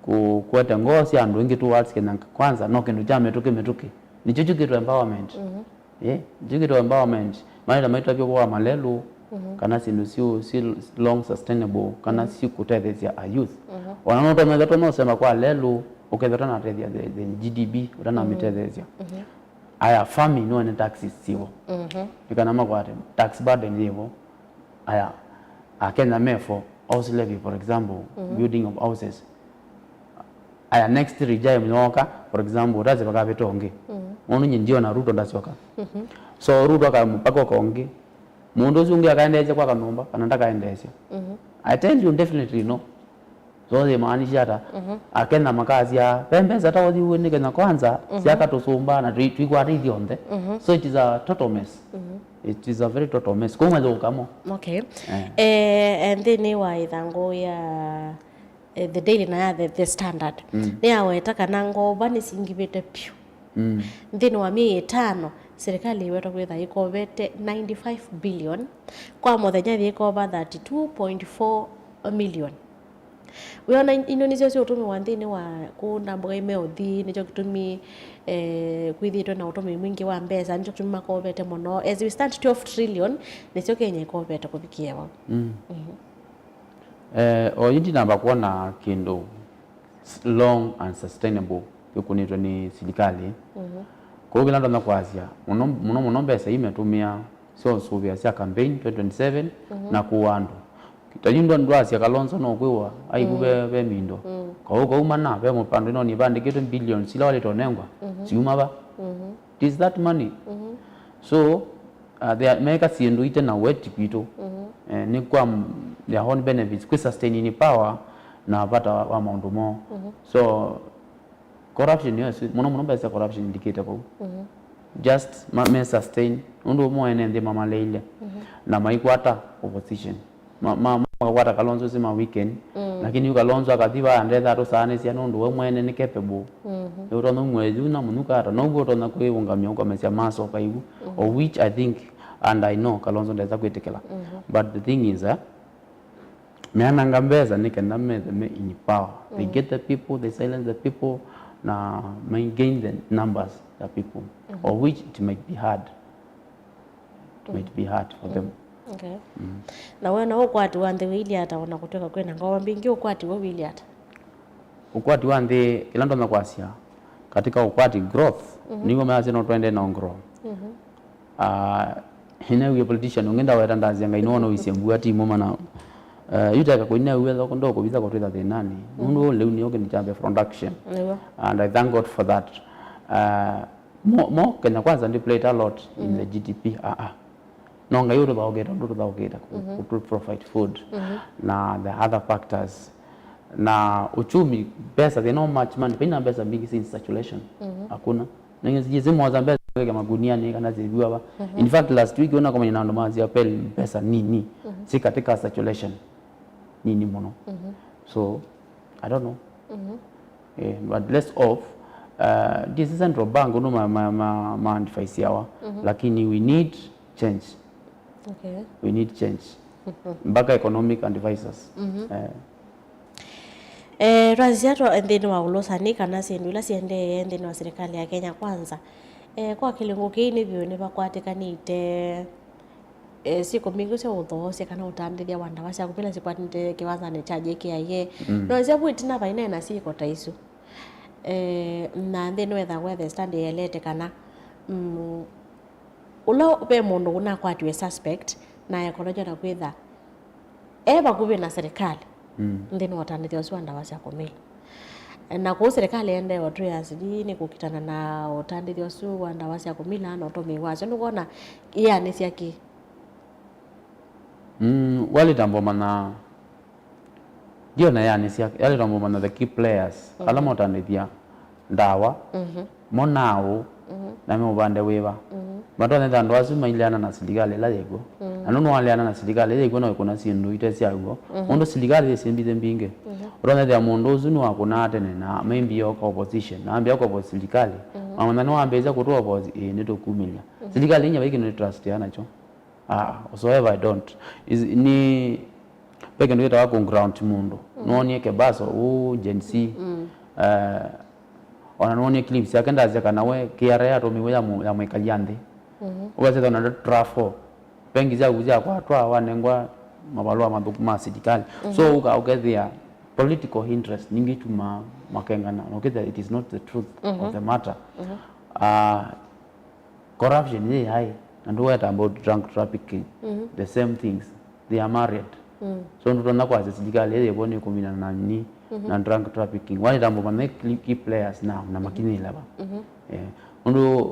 kũ- kũete ngoo sya andũ ĩngĩ towards Kenya Kwanza no kĩndũ kya mĩtũkĩ mĩtũkĩ. Nĩkyo kĩkĩtwa empowerment. Eh, nĩkyo kĩkĩtwa empowerment. Maita maitavya kwa malelũ, kana syĩndũ syu si long sustainable, kana sikũtetheesya a youth. Ona no ũtonya ethĩwa no ũsemba kwa lelũ, ũkethĩwa ũtanatethya the, the G D P, ũtanamĩtetheesya. Aya, farming no ene taxes sivo. Nĩ kana makwate tax burden yĩvo. Aya, Akenya me for house levy, for example, building of houses. Aya, next regime yooka, for example, ũtasye vakavĩta ũngĩ. Nũndũ nyie ndiona Ruto ndasyoka. So Ruto akamũpaka ũka ũngĩ. Mũndũ ũsu ũngĩ akaendeesya kwa kanyũmba kana ndakaendeesya. I tell you definitely no. So yĩmaanisha ata? Akenya makasya ve mbesa ta ũthiuwe nĩ Kenya Kwanza syaka tũsũmba na tũi- tũikwata ithyonthe. So it is a total mess. It is a very total mess. Kũu mathũka mo. Okay. Eh, eh, nthĩnĩ wa ĩthangũ ya eh, The Daily na ya The, The Standard nĩyaweta kana ngova nĩsingivĩte vyũ. Nthĩnĩ wa myei ĩtano, serikali ĩwetwa kwĩtha ĩkovete ninety-five billion, kwa mũthenya yĩkova thirty-two point four million. Wĩona in- indo nĩsyo siũtũmĩwa nthĩnĩ wa kũũ ndambũka ime ũthi, nĩkyo kĩtumi eh, kwĩthĩĩtwe na ũtũmĩi mwingĩ wa mbesa, nĩkyo kĩtumi makovete mũno. As we stand, twelve trillion nĩsyo Kenya ĩkovete kũvikĩa vau. Eh, oyu ndinamba kwona kĩndũ s- long and sustainable kĩkũnĩtwe nĩ silikalĩ. Kwoou kĩla ndonya kwasya, mũno mũno mũno mbesa ii metũmĩa sya ũsũvĩa sya campaign twenty twenty-seven na kũa andũ. Ta yu ndwa- ndwasya Kalonzo no kwĩwa aivu ve, ve mindo. Kau kaumana ve mũpando ĩno nĩvandĩkĩtwe billions ila walĩte ũnengwa, siuma va? It is that money. So uh, they are- meka syĩndũ ite na weti kwitũ. Eh, nĩ kwa m- their own benefits, kwĩ sustain in power na vata wa, wa maũndũ moo. So corruption, yes, mũno mũno mbesa corruption ndikĩte vau. Just ma, me sustain ũndũ ũmwe ene nthĩ mamaleile na maikwata opposition. Ma- ma- makakwata Kalonzo si ma weekend, lakini yu Kalonzo akathi vaa ndetha atũsaanĩsya nũndũ we mwene nĩ capable. Nĩ ũtonya umwethu na mũnuka ata, noguo ũtonya kwĩũngamya ũkamesya masoka ivu, of which I think and I know Kalonzo ndesa kwĩtĩkĩla. But the thing is, eh, meananga mbesa nĩ kenda methe me in power. They get the people, they silence the people, na may gain the numbers the people, of which it might be hard. It might be hard for them. Okay. Mm. Na wona ũkwati wa nthĩ wĩilyĩ ata, ona kũtw'ĩka kwĩna ngoma mbingĩ, ũkwati w'o wĩilyĩ ata? Ũkwati wa nthĩ, kĩla ndonya kwasya, katika ũkwati growth, mhm, nĩw'o mayasya no twende na grow. Mhm. Ah, inawie politician ũngĩ ndaweta ndasya Ngai nĩwona ũisye mbua ti moma na, eh, yuteka kũinawie thoko ndokũvitha kũtwĩtha thĩnanĩ. Mhm. Nũndũ lĩu nĩyo kĩndũ kya mbee, production. Nĩw'o. And I thank God for that. Ah, mo, mo, Kenya Kwanza ndĩ played a lot in, mhm, the G D P. Ah, ah. No Ngai ũtũthaũkĩte, ũndũ ũtũthaũkĩte, kũ-, mhm, kũtũ provide food, mhm, na the other factors. Na uchumi, pesa, there's no much money, paina pesa mbingĩ in circulation. Mhm. Hakuna. Na nginya sijui zimoza mbesa weke maguniani kana ziviwa ba. Mhm. In fact, last week, ona komanya na andũ mazia peli pesa nini. Mhm. Si katika circulation. Nini mũno. Mhm. So, I don't know. Mhm. Eh, but let's hope, uh, this central bank, no ma, ma, ma, ma advice yawa. Mhm. Lakini we need change. Okay. We need change. Mpaka economic advisors. Mhm. Eh. Eh, twasisya twa nthĩnĩ wa ũlũsani kana syĩndũ ila siendee nthĩnĩ wa serikali ya Kenya Kwanza. Eh, kwa kĩlungu kĩĩ nĩ vyũ nĩvakwatĩkanĩte, eh, syĩko mbingĩ sya ũthoosya kana ũtandĩthya wa ndawa sya kũmila sikwatĩte kĩwanzanĩ kya J K I A. Mm. No ĩsya vu ĩtina vainena syĩko ta isu. Eh, na nthĩnĩ wetha wethe study yelete kana, mm, ũla ve mũndũ ũnakwatiwe suspect na ekologya na kwĩtha e vakuvĩ na serikali, mm, nthĩnĩ wa ũtandĩthyo ũsu wa ndawa sya kũmila. Na kũu serikali ĩendee ũtwĩa sijui nĩ kũkitana na ũtandĩthyo ũsu wa ndawa sya kũmila na ũtũmĩi wasyo, nĩwona ĩanĩsya kĩ? Mm, walitambo mana Ndiona yanĩsya, yalĩtwa mũmanya the key players, ala, mhm, motandĩthya ndawa, mhm, mo naũ, mhm, na meũvande wĩva. Mhm. Matonyetha andũ asu maileana na silikalĩ ĩla yĩkw'o. Mhm. Na nũndũ waleana na silikalĩ ĩla yĩkw'o no ĩkũna syĩndũ ite sya w'o. Mhm. Ũndũ silikalĩ yĩsĩ mbithĩ mbingĩ. Mhm. Ũtonyethĩa mũndũ ũsu nĩwakũnaa tene na maybe oka opposition, na ambĩa oka opposition silikalĩ. Mhm. Mamanya nĩwambĩĩsya kũtũa opposition, ĩĩ, nĩtũkumĩlya. Mhm. Silikalĩ inya vai kĩndũ nĩ trust ya nakyo. Ah, whatsoever I don't. Is, ni, ve kĩndũ kĩtawa kũ ground mũndũ. Mm. Nwonie Kebaso, ũ Gen Z. Mm. Eh, ona nwonie clips yake ndasya kana we K R A yatũmĩwe ya mũ-, ya mwĩkalia nthĩ. Mhm. Ũkasya ona ndo travel. Bengi syaku syakwatwa wanengwa mavalũa mathũku ma silikalĩ. Mhm. So ũka ũkethĩa political interest ningĩ itumaa makengana. Ũkethĩa it is not the truth, mhm, of the matter. Mhm. Ah, Corruption yĩ aĩ, na ndũweta about drug trafficking. Mhm. The same things. They are married. Mm. So ndũtonya kwasya silikalĩ yĩvo nĩ kũminana na nini, mhm, na drug trafficking. Walitambo mana key players now na makinyĩle va. Mhm. Eh, ũndũ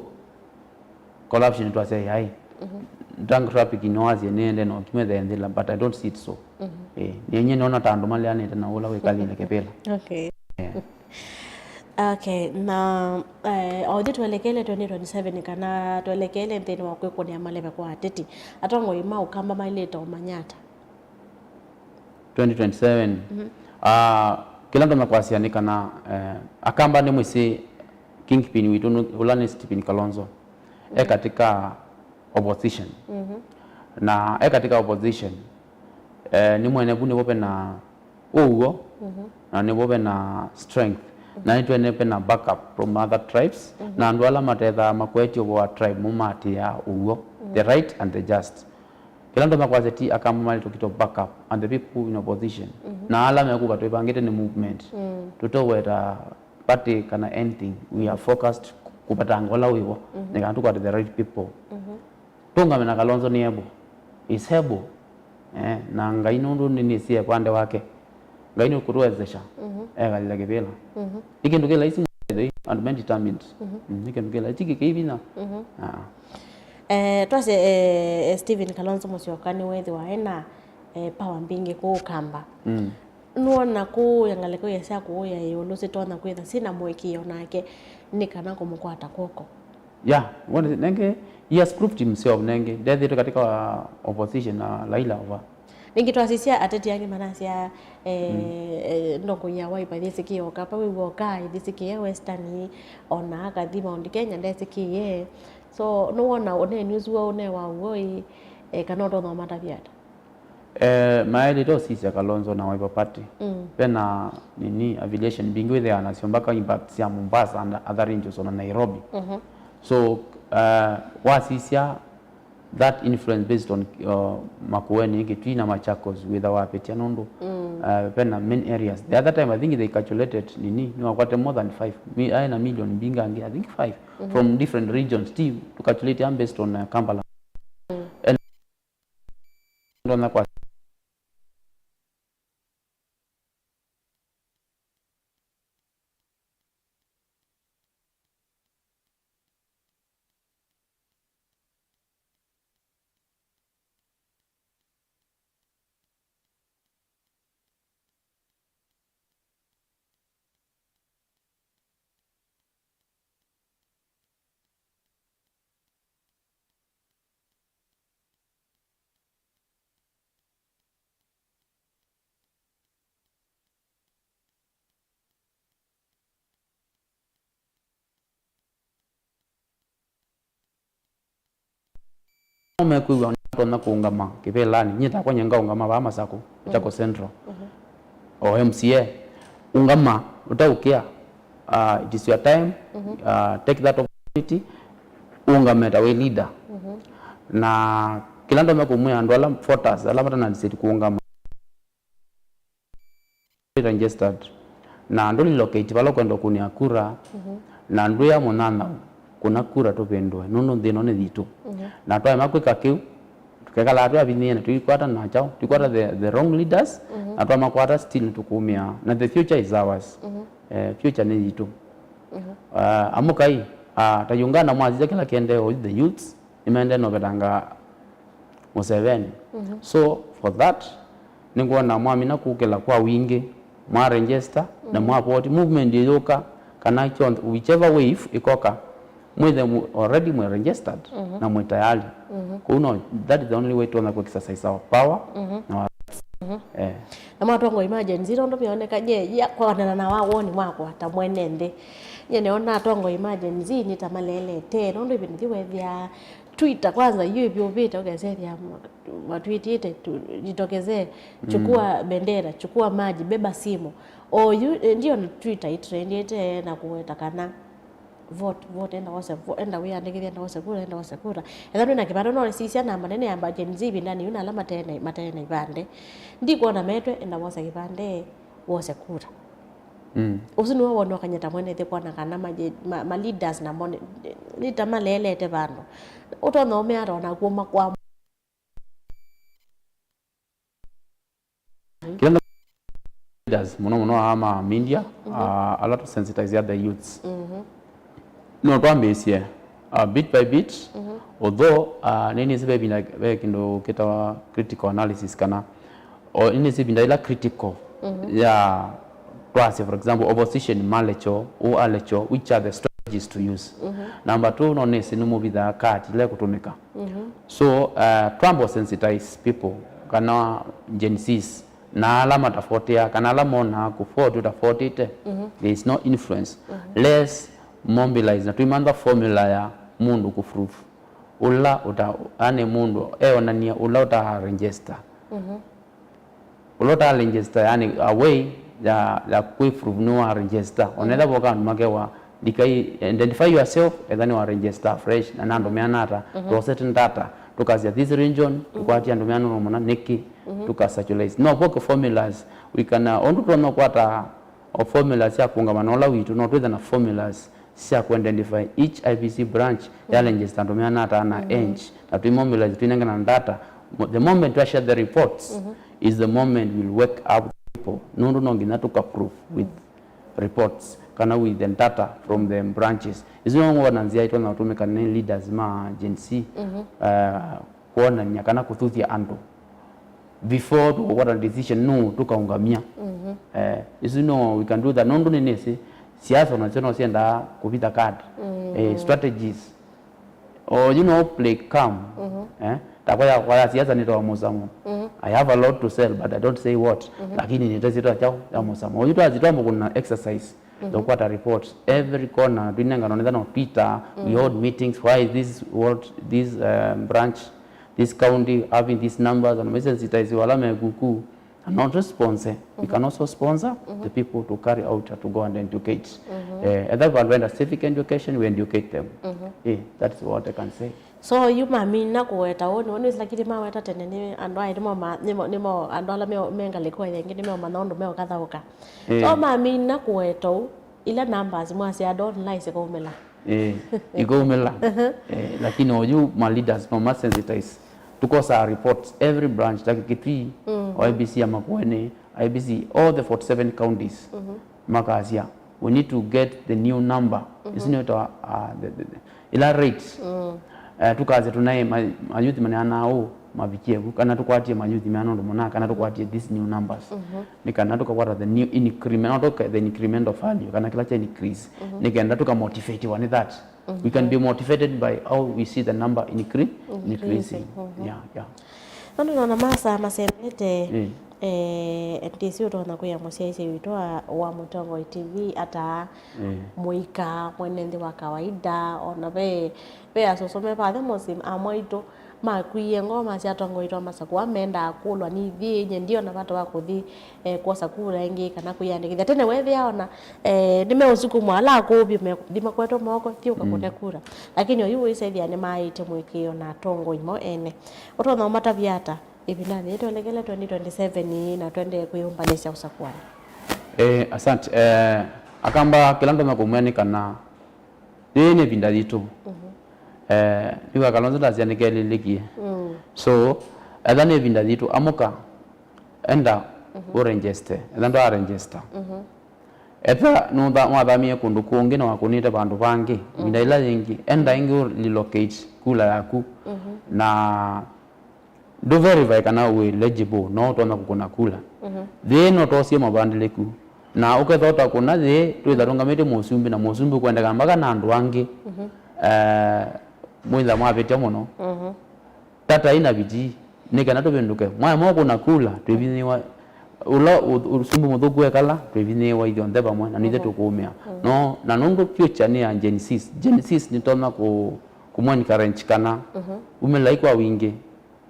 corruption twasya yĩ aĩ. Mhm. Drug trafficking no wasye nĩende no kimethenzĩla, but I don't see it so. Mhm. Eh, nĩnyie nĩona ta andũ maleanĩte na ũla wĩkalile kĩvĩla. Okay. Eh. Okay, na, eh, othi twelekele twenty twenty-seven kana twelekele nthĩnĩ wa kwĩkũnĩa maleve kwa ateti, atongoi ma Ũkamba mailĩte ũmanya ata? Twenty twenty-seven. Mhm. Ah, kĩla ndonya kwasya nĩ kana, eh, Akamba nĩ mwĩsĩ kingpin witũ nũ-, ũla nĩ Stephen Kalonzo. E, mhm, katika opposition. Mhm. Na e katika opposition, eh, nĩ mwene vu nĩvo vena ũw'o, mhm, na nĩvo vena strength. Mhm. Na nĩtwene vena backup from other tribes, mhm, na andũ ala matethaa makwetye ũvoo wa tribe mũmaatĩĩaa ũw'o, mhm, the right and the just. Kĩla ndonya kwasya ti Akamba mali tũkito backup and the people in opposition. Mhm. Na ala mekuka twĩvangĩte nĩ movement. Mm. Tũteweta party kana anything. We are focused kũvetanga ũla wĩvo. Mhm. Nĩ kana tũkwate the right people. Mhm. Tũngame na Kalonzo nĩ able. Is able. Eh, na Ngai nũndũ nĩ nĩsie vande wake. Ngai nĩ kũtũwezesha. Mhm. Ekalile kĩvĩla. Mhm. Nĩ kĩndũ kĩ laisi mũno, by the way, and men determined. Mhm. Mm, nĩ kĩndũ kĩ laisi kĩkĩ vinya. Mhm. Ah. Eh, twasye, eh, eh, Stephen Kalonzo Musyoka nĩ wethĩwa ena, eh, power mbingĩ kũũ Kamba. Mm. Nũona kũũya ngalĩko ya sya kũũya ĩũlũ sitonya kwĩtha syĩna mũĩkĩĩo nake nĩ kana kũmũkwata kw'oko. Yeah, wona nenge, he has proved himself nenge. Ndethĩtwe katika opposition na Raila over. Ningĩ twasisya ateti angĩ manasya, eh, mm, eh, ndongo ya Wiper yĩsĩkĩe oka pa wĩw'a oka ĩthĩsĩkĩe Western, ona akathi Mount Kenya ndesĩkĩe. So, nũwona ũneeni ũsu wa ũnewa ũw'o ĩ, eh, kana ũtonya ũmatavya ata? Eh, maĩlĩte ũsisya Kalonzo na Wiper Party. Mm. Vena nini affiliation mbingĩ wĩthĩaa nasyo mpaka impact sya Mombasa and other regions ona Nairobi. Mhm. So, eh, wasisya that influence based on, uh, Makueni, Kitui na Machakos, wĩtha wapĩtya nũndũ, mm, uh, vena main areas. The other time, I think they calculated nini, nĩwakwate more than five, mi-, aĩ na million mbingangĩ, I think five, mm-hmm, from different regions, ti tũcalculate based on, uh, Kampala. Mm. And ndonya kwa No mekwĩw'a natonya kũũngama kĩvĩlanĩ, nyie takwa nyie ngaũngama vaa Masakũ, Masakũ Central, o M C A, ũngama, ũtaũkĩa, uh, it is your time, uh, take that opportunity, ũngame ta wĩ leader. Na kĩla ndonya kũmwĩa andũ ala voters, ala matana decide kũũngama, registered, na ndũ relocate vala ũkwenda kũnĩa kura, na ndwĩa mũnyanyaũ kũna kura tũvĩndũe, nũndũ nthĩ ĩno nĩ yitũ. Na twaema kwĩka kĩu, tũkekalaa twĩ avinyĩĩe na tũikwata na kyaũ, tũikwata the, the wrong leaders, na twamakwata still nĩtũkũmĩaa. Na the future is ours. Eh, future nĩ yitũ. Ah, amũkai, ah, ta Uganda mwasisya kĩla kĩendee oyu, the youths, nĩmaendee na ũvetanga Museveni. So, for that, nĩngwona mwamina kũkĩla kwa wingĩ, mwa register, na mwa vote. Movement ĩyũka, kana kyonthe, whichever wave ĩkoka, mwĩthe mu-, already mwĩ registered, na mwĩ tayari. Kũu no, that is the only way tũtonya kũ exercise our power, na our rights. Eh. Na mwatongoi ma Gen Z, nũndũ meoneka, nye, ya, kwanana na wa woni mwakwa ta mwene nthĩ. Nye nĩona atongoi ma Gen Z nĩ ta malelete, nũndũ ĩvinda yĩu wethĩa Twitter kwanza, yu ĩvyũvĩte, ũkesethĩa ma-, matwitĩte tu, "Jitokeze, chukua bendera, chukua maji, beba simu." O yu, eh, ndio Twitter itrendĩte na kũweta kana, "Vote, vote, enda wose, vo-, enda wĩyandĩkĩthye, enda wose kura, enda wose kura." Ethĩwa ndwĩ na kĩvandĩ, no sisya namba nene ya Gen Z ĩvindanĩ yĩu na ala mate na, mate na ivandĩ. Ndikwona metwe, enda wose kĩvandĩ, wose kura. Mm. Ũsu nĩwe woni ũkany'a ta mwene nthĩ kwona kana ma, ma, ma leaders namo nĩ, nĩ ta maleelete vandũ. Ũtonya ũmea ata ona kuma kwa kĩla nda-, leaders, mũno mũno aa ma media, ah, ala tũ sensitize the youths. No twambĩĩsye, uh, bit by bit, although, uh, nĩnĩsĩ ve ĩvinda, ve kĩndũ kĩtawa critical analysis, kana, o, nĩnĩsĩ ĩvinda ĩla critical ya, twasye, for example, opposition malekyo, ũ alekyo, which are the strategies to use? Number two, no nĩsĩ nĩmũvithaa kati ĩla ĩkũtũmĩka. So, uh, twamba sensitize people, kana Gen Zs, na ala matavotea, kana ala monaa kũvoti ũtavotĩte, there is no influence. Let's mobilize na tũimantha formula ya mũndũ kũprove ũla ũta, yani mũndũ eonania ũla ũta register. Ũla ũta register, yani a way ya, ya kwĩprove nĩ wa register. Onetha voka andũ makewa ndikai, identify yourself, etha nĩ wa register fresh, na nandũ meana ata, tũosete data, tũkasya this region, tũkwatie andũ meana mũna, nĩkĩ? Tũka circularize. No voke formulas, we can, uh, ũndũ tũtonya kwata o formulas sya kũũngama na ũla witũ, no twĩthe na formulas sya kũ identify each I E B C branch ya register andũ meana ata na age, na tũimobilize, tũinengana data. Mo-, the moment twa share the reports is the moment we'll wake up people. Nũndũ no nginya tũka prove with reports kana with the data from the branches. Isu no ngwona nzĩa itonya kũtũmĩka nĩ leaders ma Gen Z, uh, kwonany'a kana kũthuthya andũ before tũkũkwata decision nũũ tũkaũngamya. Eh, isu no we can do that. Nũndũ nĩnĩsĩ siasa onasyo no syendaa kũvitha card. Eh, strategies. Or, you know, play calm. Eh? Takwa ya, kwa ya siasa nĩtawa mũsamo. I have a lot to sell, but I don't say what. Lakini nĩtesitwa chao ya mũsamo. Oyu twasitwa mũkuna exercise. Tũkwata reports. Every corner, twinengana nĩtha no Twitter, we hold meetings, why is this, what, this, um, branch, this county having these numbers, and we sensitize wala mekuku, and not sponsor. We can also sponsor the people to carry out, to go and educate. Eh, etha vandũ venda civic education, we educate them. Eh, that is what I can say. So yu mamina kũweta ũũ, nĩw'o nĩwĩsĩ, lakini maweta tene nĩ andũ aĩ nĩmo ma-, nĩmo, nĩmo andũ ala me, me ngalĩko ĩngĩ nĩmeũmanya ũndũ meũkathaũka. Eh. So mamina kũweta ũũ, ila numbers mwasya don't lie sikaumĩla. Eh, ikaumĩla. Eh, lakini oyu ma leaders no ma sensitize. Tukosaa reports every branch, ta Kitui, mm, o I B C ya Makueni, I B C, all the forty-seven counties, makasya, we need to get the new number. Isu nĩ ta, uh, the, the, the, ila rate. Eh, tukasya tunaĩ ma-, mayuthi maneanaa ũũ mavikie vu, kana tũkwatie mayuthi meana ũndũ mũna, kana tũkwatie these new numbers. Nĩ kana tũkakwata the new increment, no tũke the incremental value, kana kĩla kya increase. Nĩ kenda tũkamotivatiwa nĩ that. We can be motivated by how we see the number incre-, increasing. Yeah, yeah. Nũndũ nona masa masembete, eh, ndĩsĩ ũtonya kwĩa mũsyaĩĩsya witũ wa, wa Mũtongoi T V ata mũika mwene nthĩ wa kawaida, ona ve, ve asoso me vathe mũsyĩ amwaitũ makwie ngoo masya atongoi twa masakũa mendaa kũlwa nĩ ithyĩ, nye ndiona vata wa kũthi, eh, kwosa kura ĩngĩ kana kwĩyandĩkĩthya. Tene weethĩa ona, eh, nĩmeũsukumwa ala akũũ vyũ me-, thi makwetwe moko, thi ũkakũne kura. Lakini oyu wĩsethĩa nĩmaaĩte mũĩkĩĩo na atongoi mo ene. Ũtonya ũmatavya ata ĩvindanĩ yĩĩ twelekele twenty twenty-seven na twendee kwĩyũmbanĩsya ũsakũanĩ? Eh, asante. Eh, Akamba kĩla ndonya kũmwĩa nĩ kana yĩĩ nĩ ĩvinda yitũ. Eh, nĩw'a Kalonzo ndasya nĩkelĩlĩkie. So, etha nĩ ĩvinda yitũ, amũka, enda ũregister, etha ndwaregister. Etha nũtha-, nĩwathamie kũndũ kũngĩ na wakũnĩte vandũ vangĩ, ĩvinda ĩla yĩngĩ, enda ĩngĩ ũ relocate kula yaku. Na ndũ verify kana wĩ eligible, no ũtonya kũkũna kula. Yĩĩ no twosie mavandĩlĩku. Na ũkethwa ũtakũna yĩĩ, twĩtha tũngamĩte mũsumbĩ, na mũsumbĩ ũkwendeka mpaka na andũ angĩ. Eh, mwĩtha mwavĩtya mũno. Tata ina bidii, nĩ kana tũvĩndũke. Mwaema ũkũna kula, twĩvinyĩĩwa. Ũla ũ-, ũsumbĩ mũthũku ekala, twĩvinyĩĩwa ithyonthe vamwe, na nithe tũkũũmĩa. No, na nũndũ future nĩ ya Gen Zs, Gen Zs nĩtonya kũ-, kũmũ encourage kana umĩlai kwa wingĩ,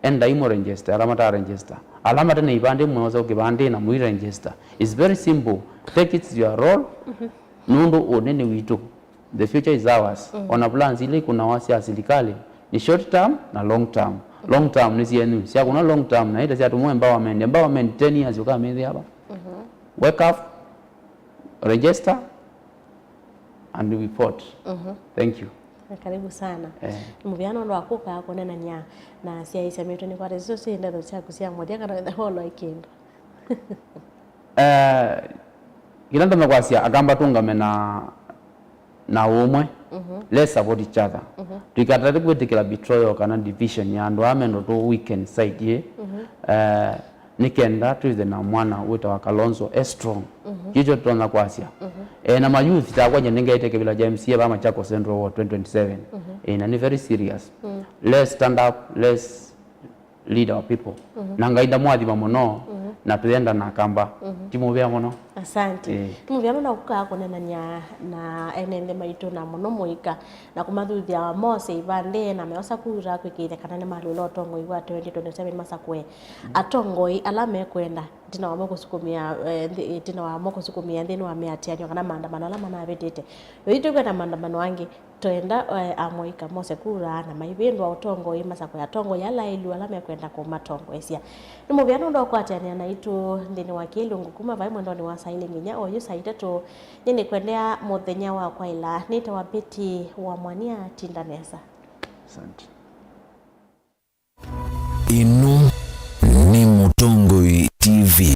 endai mũ register, ala mata register. Ala mate na ivandĩ, mwose kĩvandĩ na mũi register. It's very simple. Take it your role, nũndũ ũnene witũ. The future is ours. Ona plans ila ikũnawa sya silikalĩ nĩ short term na long term. Long term nĩ syenyu. Syakũna long term na ita syatũmwa empowerment. Empowerment ten years ũkamĩthĩa ava. Wake up, register and report. Thank you. Karibu sana. Eh. Nĩ mũvea nũndũ wa kũka kũnenany'a na syaĩĩsya maitũ nĩkwata isu syĩ ndeto syaku sya mũthya kana wetha woloe kĩndũ. Eh, kĩla ndonya kwasya Akamba tũngame na, na ũmwe. Let's support each other. Tũikatate kwĩtĩkĩla betrayal kana division ya andũ aa mendo tũ weaken side yĩ. Eh, nĩ kenda twĩthe na mwana wĩtawa Kalonzo e strong. Kĩkyo tũtonya kwasya. Eh, na mayouth takwa nye nĩngaĩte kĩvĩla kya M C A va Machakos Central Ward twenty twenty-seven. Eh, na nĩ very serious. Let's stand up, let's lead our people. Na Ngai ndamwathima mũno, na tũyenda na Akamba. Ti mũvea mũno. Asante. Eh. Ti mũvea mũno kũkaa kũnenany'a na ene nthĩ maitũ na mũno mũika, na kũmathuthya mose ivandĩ na meosa kura kwĩkĩĩthya kana nĩmalũĩla ũtongoi wa twenty twenty-seven masakũe atongoi ala mekwenda, ĩtina wamo kũsukumĩa, eh, nthĩ, ĩtina wamo kũsukumĩa nthĩnĩ wa mĩatianĩo kana maandamano ala manavĩtĩte. Yu twĩkwenda maandamano angĩ. Twenda, eh, amũika mose kura na maivĩndwa ũtongoi, masakũe atongoi ala aĩlu ala mekwenda kũmatongoesya. Nĩ mũvea nũndũ wa kũatĩanĩa naitũ nthĩnĩ wa kĩlungu kuma vai mwendonĩ wa saa ilĩ nginya oyu saa itatũ. Nĩ nĩkwendea mũthenya wa kwaĩla. Nĩtawa Betty wa Mwania, tinda nesa. Asante. In